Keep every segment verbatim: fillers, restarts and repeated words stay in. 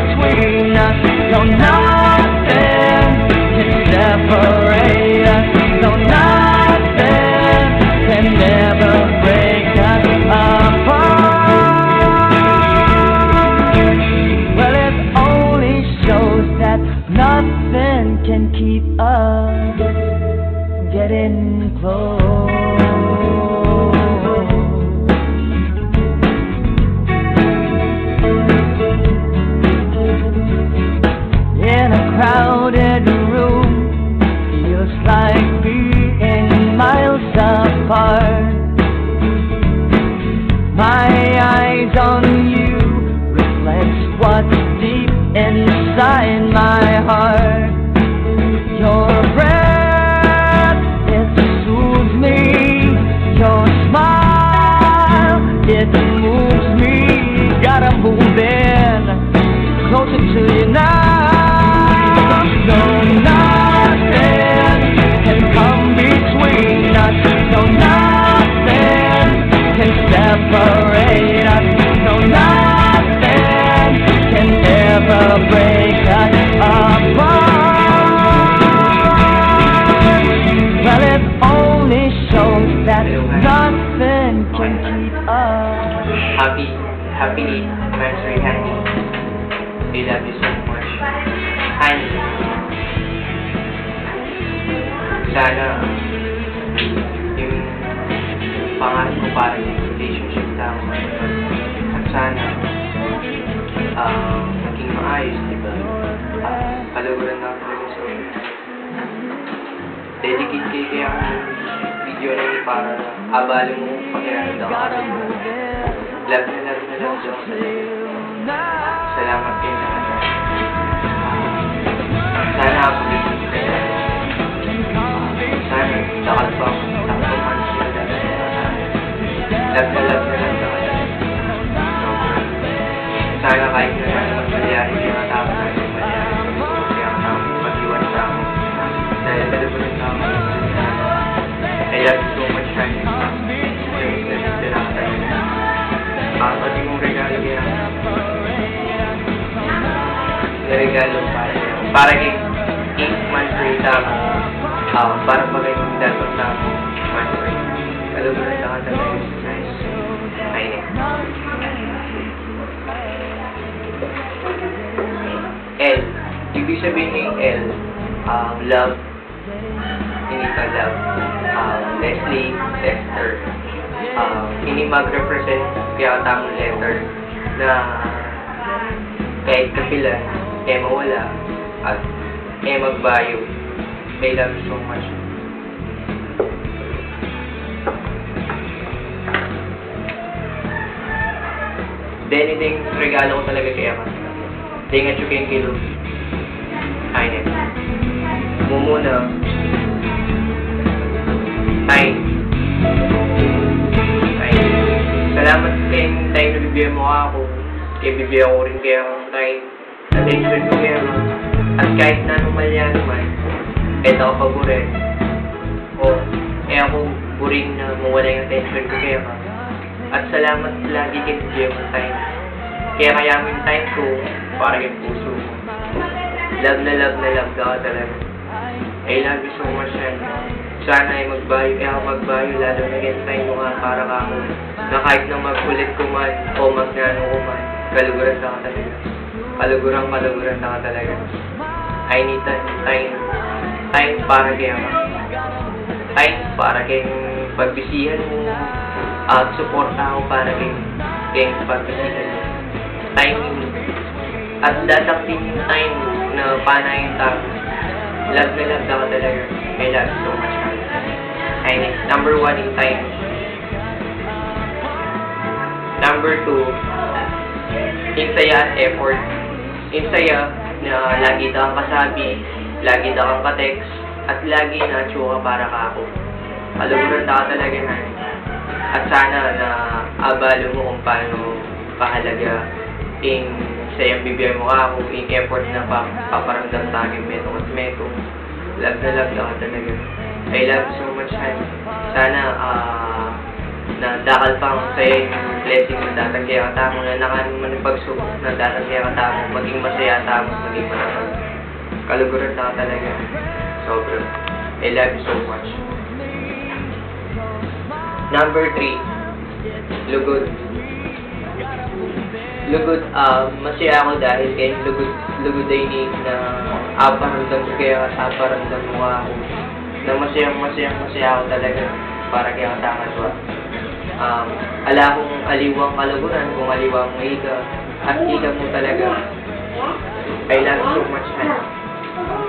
between us, no nothing can separate us, no nothing can ever break us apart. Well, it only shows that nothing can keep us from getting close. In a crowded room, feels like being miles apart. My eyes on you reflects what's deep inside my heart. Your breath, it soothes me. Your smile, it moves me. Gotta move in closer to you now. No nothing can come between us. No nothing can separate us. No nothing can ever break us apart. Well, it only shows that nothing can keep us. Happy, happy anniversary, honey. I love you so much. Honey, sana yung pangarap ko para sa relationship namin, at sana, ah, maging maayos, di ba? Ah, kaluguran na talaga sa Dedicate ko kaya ang video na yun para abala mo kung pakiramdam ka. Love na love na love daw. Salamat kayo lahat. Sana ako din kayo. Sana dakal pa, dakal pa man sila. Love na love na love na love. Sana kahit na ano ang mangyari, di matapos ang mangyari. Kaya ang pag-iwan sa akin. Dahil alam mo yung tama. I love you so much, honey. Miss na miss na kita. Ang pati mong regalo kaya. Regalo para, para kay Ace Manfrey, tama. Ah, para pa kay Dato, tama. Manfrey. Alam mo na sa kanta na yun. Nice. Ayun. L. Ibig sabihin ng L, um, love, ini ka love, um, Leslie, Lester. Um, ini mag-represent kaya tamang letter na kahit kapilan, e mawala, at e magbayu. I love you so much. Deni, deng regalo ko talaga kaya ka. Deng atyu keng kilub. Ayun. Mumuna. Time. Time. Salamat keng time na bibie mu aku. Kaya bibie ku rin kaya kang time. Attention ku keka. At kahit na anong mali naman, e ta ka pa buri. O, e aku buring na mawala ing attention ku keka. At salamat lagi keng bibie mung time. Kaya kaya mu ing time ku para keng pusu ku. Love na love na love ka talaga. I love you so much, honey. Sana e magbayu, e ka magbayu, lalu na keng time mu nga para kaku. Na kahit na magkulit ku man, o magnanu ku man, kaluguran da ka talaga. Kaluguran, kaluguran da ka talaga. I need that time, time para keka. Time para keng pagbisihan mu, at suporta ku para keng, keng pagbisihan mu. Time At datakdin ing time na panayan tamu. Love na love da ka talaga. I love you so much, honey. Ay, number one ing time. Number two, ing saya at effort. Ing saya na lagi da kang kasabi, lagi da kang ka-text, at lagi na atyu ka para kaku. Kaluguran da ka talaga, honey. At sana na abalu mu kung paano kahalaga ing sayang bibie mu kaku, ing effort na pa-, paparamdam tamu metung at metung. Love na love da ka talaga. I love you so much, honey. Sana, ah, Na dakal pang sayang blessing na datang kekatamu, na nakanung man ing pagsubok na datang kekatamu, maging masaya tamu, maging manaman. Kaluguran na ka talaga. Sobra. I love you so much. Number three, lugud. Lugud, ah, masaya aku dahil keng lugud, lugud a ini na aparamdam ku keka, aparamdam mu aku na masayang, masayang, masaya aku talaga para kekatamu. Um, ala kung aliwang kaluguran kung aliwa mu ika, at ika mu talaga. I love you so much, honey.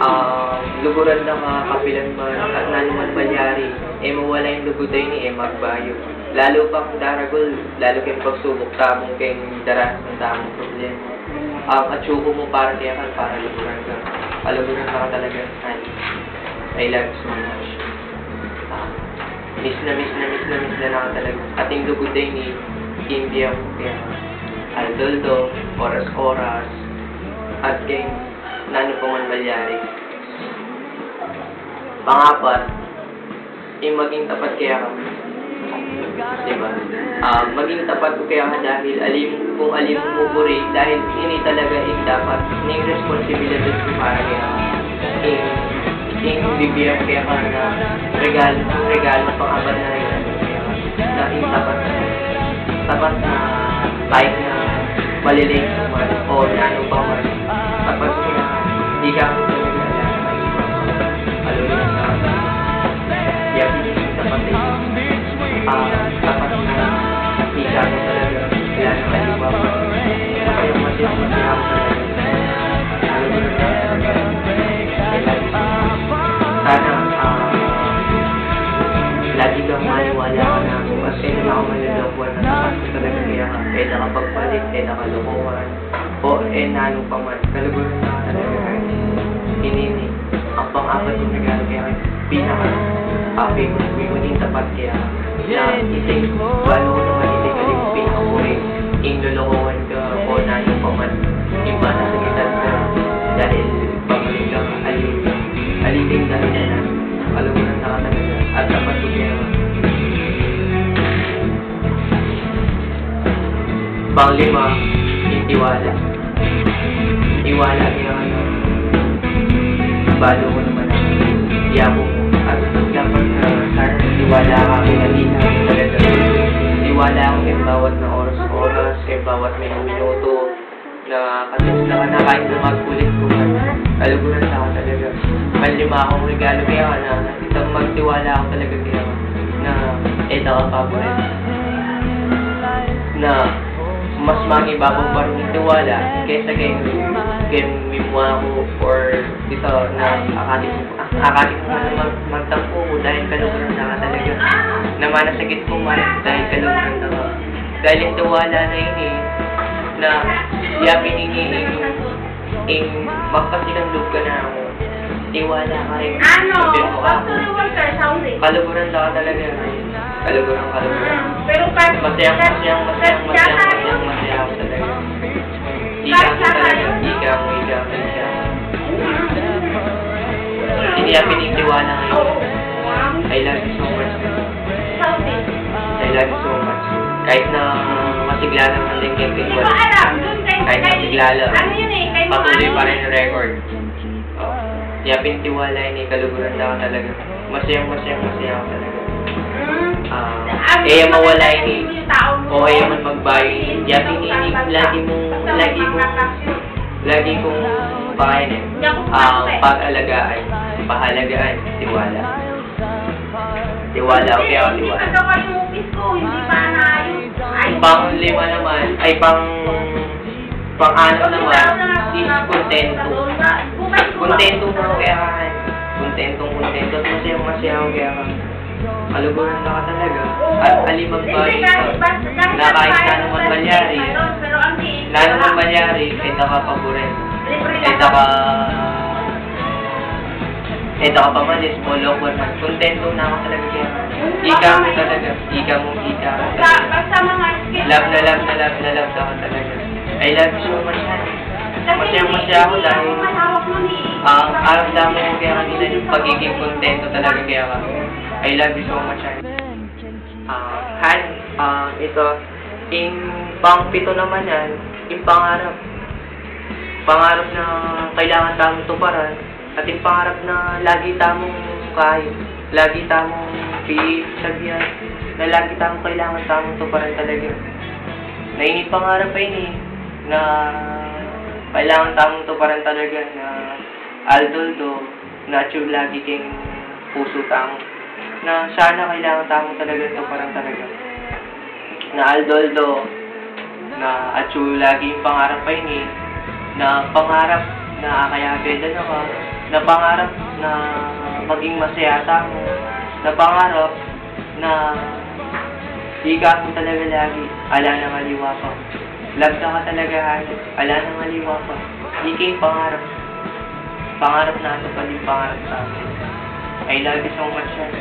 Um, luguran da ka kapilan man at nanu man malyari, e mawala ing lugud a ini, e magbayu. Lalu pang daragul, lalu keng pagsubok tamu, keng darasan tamung problema. Um, atyu ku mu para keka, para luguran ka. Kaluguran da ka talaga, honey. I love you so much. Ah, miss na miss na miss na miss na na ka talaga. At ing lugud a ini, ing bie ku keka, aldo-aldo, oras-oras, at keng nanu pa man malyari. Pangapat, ing maging tapat keka. Diba? Ah, maging tapat ku keka dahil ali mu, kung ali mu buri, dahil ini talaga ing dapat ning responsibilidad ku para keka. Ing, ing bibie ku keka na regalu, regalu, pangapat na regalu keka. Na ing tapat, tapat na kahit na malilit man o nanu pa man, tapat keka, di ka Alam mo na, yan, hindi tapat eh. Ah, tapat na, hindi ka mo talaga, wala nang aliwa pa. Kaya masaya, masaya ako talaga. Alam mo na, sana, ah, lagi kang maniwala ka na ako. Kasi hindi ako manloloko na tapat ko talaga kaya ka. Kaya nakapagpalit, kaya nakalokohan. O, e nanu pa man, kaluguran na ka talaga, honey. Ini, ini, ang pangapat kung regalo keka, pinaka, ah, favorite ku, ing maging tapat keka. Na, iti, balu ku naman, iti, kaling pinaka-boring, ing lolokohan ka, o nanu pa man, ing manasakitan ka, dahil pabalik ka, ali, ali ing dahilan na, kaluguran na ka talaga, at tapat ku keka. Panglima, ing tiwala. Tiwala keka, balu ku naman ang yaku. At dapat na sana tiwala ka kaya di na talaga. Tiwala ku keng bawat na oras-oras, keng bawat minuto-minuto. Na kasi na ka na kahit na magkulit ku man, kaluguran na ka talaga. Panglima kung regalo keka na itang magtiwala ka talaga keka na e da ka paburin. Na mas mangibabaw pa rin ing tiwala kesa keng, keng mimua ku or ita na akakit Akakit mu na mag-, magtampu ku dahil kaluguran na ka talaga. Na manasakit ku man dahil kaluguran na ka. Dahil ing tiwala na ini, na yapin ini, ing, ing magpasikang lub ka na aku. Tiwala ka rin. Ano? Sabihan mo ka. Kaluguran na ka talaga. Kaluguran, kaluguran. Masayang, masayang, masayang, masayang, masayang, masayang ako talaga. Ika mu talaga, ika mu, ika mu, ika mu. Ini yapin ing tiwala na ini. I love you so much. I love you so much. Kahit na masigla na man ing kekaiwan. Kahit na masigla na. Patuloy pa rin ing record. O, yapin tiwala ini, kaluguran na ka talaga. Masayang, masayang, masaya ako talaga. Ah, e ya mawala ini. O e ya man magbayu ini. Yapin ini, lagi mung, lagi mung, lagi kung pakainin. Ah, pag-alagaan, pahalagaan, tiwala. Tiwala, okay ako, tiwala. Panglima naman, ay, pang Pang-anim naman is kontento. Kontento mu keka. Kontentong kontento. At masayang masaya ku keka. Kaluguran na ka talaga. At ali magbayu ka. Na kahit nanu man malyari. Nanu man malyari, e da ka paburin. E da ka E da ka pamalis, molokohan man. Kontento na ku talaga keka. Ika mu talaga. Ika mu, ika mu talaga. Love na love na love na love na ka talaga. I love you so much, honey. Masayang masaya ku dahil, ah, aramdaman mu kaya kanina ing pagiging kontento talaga keka. I love you so much, honey. Ah, honey. Ah, ito, ing pangpito naman yan, ing pangarap. Pangarap na kailangan tamung tuparan, at ing pangarap na lagi tamung kain, lagi tamung pisabihan, na lagi tamung kailangan tamung tuparan talaga. Na ini pangarap a ini, na kailangan tamung tuparan talaga, na aldo-aldo, na atyu lagi king pusu tamu. Na sana kailangan tamu talaga tuparan talaga. Na aldo-aldo, na atyu lagi ing pangarap a ini, na pangarap na akayabe da na ka, na pangarap na maging masaya tamu, na pangarap na ika mu talaga lagi, ala nang aliwa pa. Lagda ka talaga, hayop, ala nang aliwa pa. Ika ing pangarap. Pangarap natu pa rin, pangarap sa akin. I love you so much, Shan.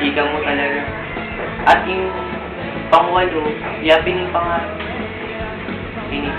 Ika mu talaga. At ing pangwalu, yapin ing pangarap. Ini.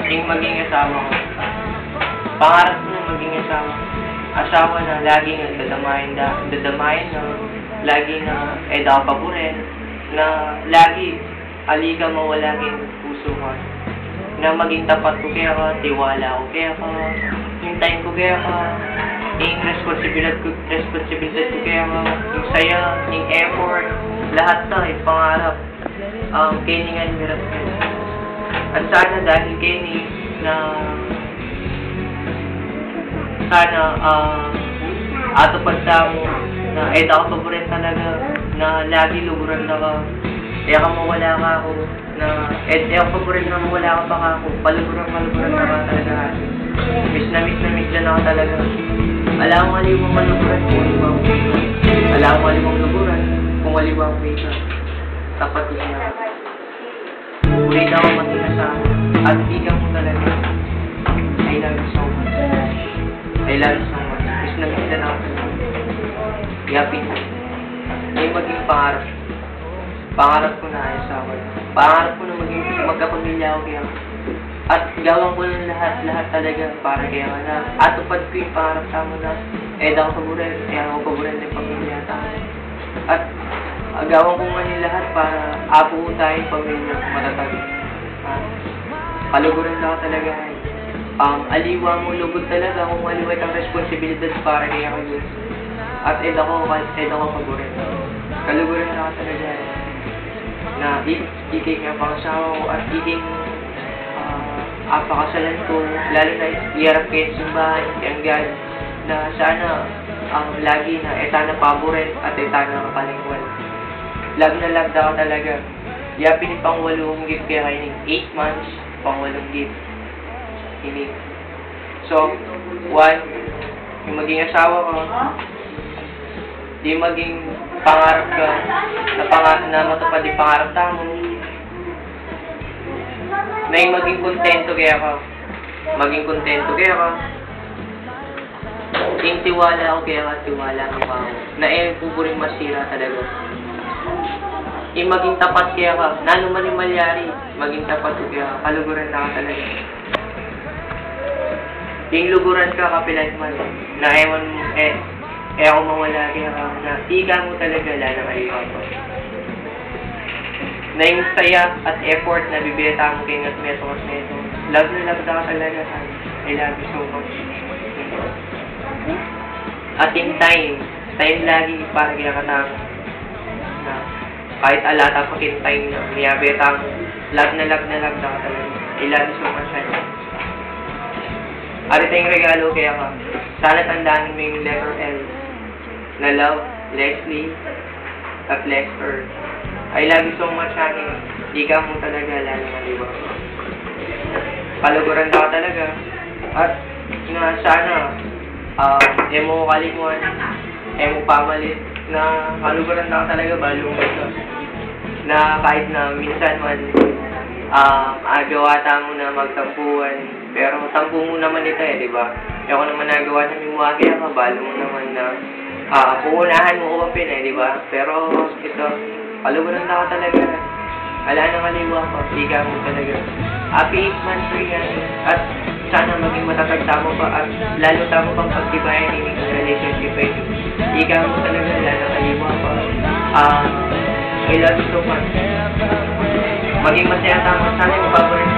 Ing maging asawa ku. Pangarap ku na maging asawa. Asawa na lagi na dadamayan da, dadamayan na, lagi na e da paburen, na lagi ali ka mawala king pusu ku. Na maging tapat ku keka, tiwala ku keka, ing time ku keka, ing responsibilidad ku, responsibilidad ku keka, ing saya, ing effort, lahat na, ing pangarap. Um, keni ngan mirap keni. At sana dahil keni na sana, ah, atupad tamu na e da ka paburen talaga, na lagi luguran da ka, e ka mawala kaku, na e, e ka paburen na mawala ka pa kaku, paluguran, paluguran da ka talaga. Miss na miss na miss da na ka talaga. Ala mung aliwang paluguran kung aliwang, ala mung aliwang luguran kung aliwang pisa. Tapat ku sana. Ulit aku maging asawa. At ika mu talaga. I love you so much. I love you so much. Miss na miss na aku. Yapin. Ini maging pangarap. Pangarap ku na asawa na. Pangarap ku na maging magkapamilya ku keka. At gawan ku na lahat, lahat talaga para keka na. Atupad ku ing pangarap tamu na e da ku paburen, e da ku paburen ing pamilya tamu. At gawan ku ngan ing lahat para abutan taya ing pamilya matatag. Ah, kaluguran da ka talaga. Um, aliwa mung lugud talaga kung aliwa itang responsibilidad para keka. At e da ku, e da ku paburen. Kaluguran da ka talaga. Na i-, ika ing pangasawa ku at ika ing, ah, apakasalan ku, lalu na iyarap ke king simbahan, keng God, na sana, um, lagi na e ta na paburen at e ta na kalingwan. Love na love da ka talaga. Yapin ing pangwalu kung gift keka ini, eight months, pangwalung gift. Ini. So, one, ing maging asawa ku, di maging pangarap ka, na panga-, na matupad ing pangarap tamu. Na ing maging kontento keka, maging kontento keka. Ing tiwala ku keka, tiwala mu kaku. Na e ku buring masira talaga. Ing maging tapat keka, nanu man ing malyari, maging tapat ku keka, kaluguran da ka talaga. Ing luguran ka kapilan man, na e man, e, e ku mawala keka, na ika mu talaga, ala nang aliwa pa. Na ing saya at effort na bibie tamu keng at metung at metung. Love na love da ka talaga, Han. I love you so much. At ing time, time lagi para keka tamu. Na, kahit ala ta pa king time na miyabe tamu, love na love na love da ka talaga. I love you so much, Han. At ito ing regalo keka. Sana tandaan mu ing letter L. Na love, Leslie, at Lester. I love you so much, honey. Ika mu talaga, ala nang aliwa. Kaluguran da ka talaga. At na sana, ah, e mu kalingwan, e mu pamalit, na kaluguran da ka talaga, balu mu ita. Na kahit na minsan man, ah, agawa tamu na magtampuan, pero tampu mu naman ita e, di ba? E ku naman agawa na mimua keka, balu mu naman na, ah, pupunahan mu ku pa pin e, di ba? Pero ita, kaluguran da ka talaga. Ala nang aliwa pa, ika mu talaga. Happy eight months, Rian. At sana maging matatag tamu pa at lalu tamu pang pagtibayan ing relationship a ini. Ika mo talaga, lalo kayo, Papa. Ah, I love you so much. Maging masaya tayo. Sana yung paborito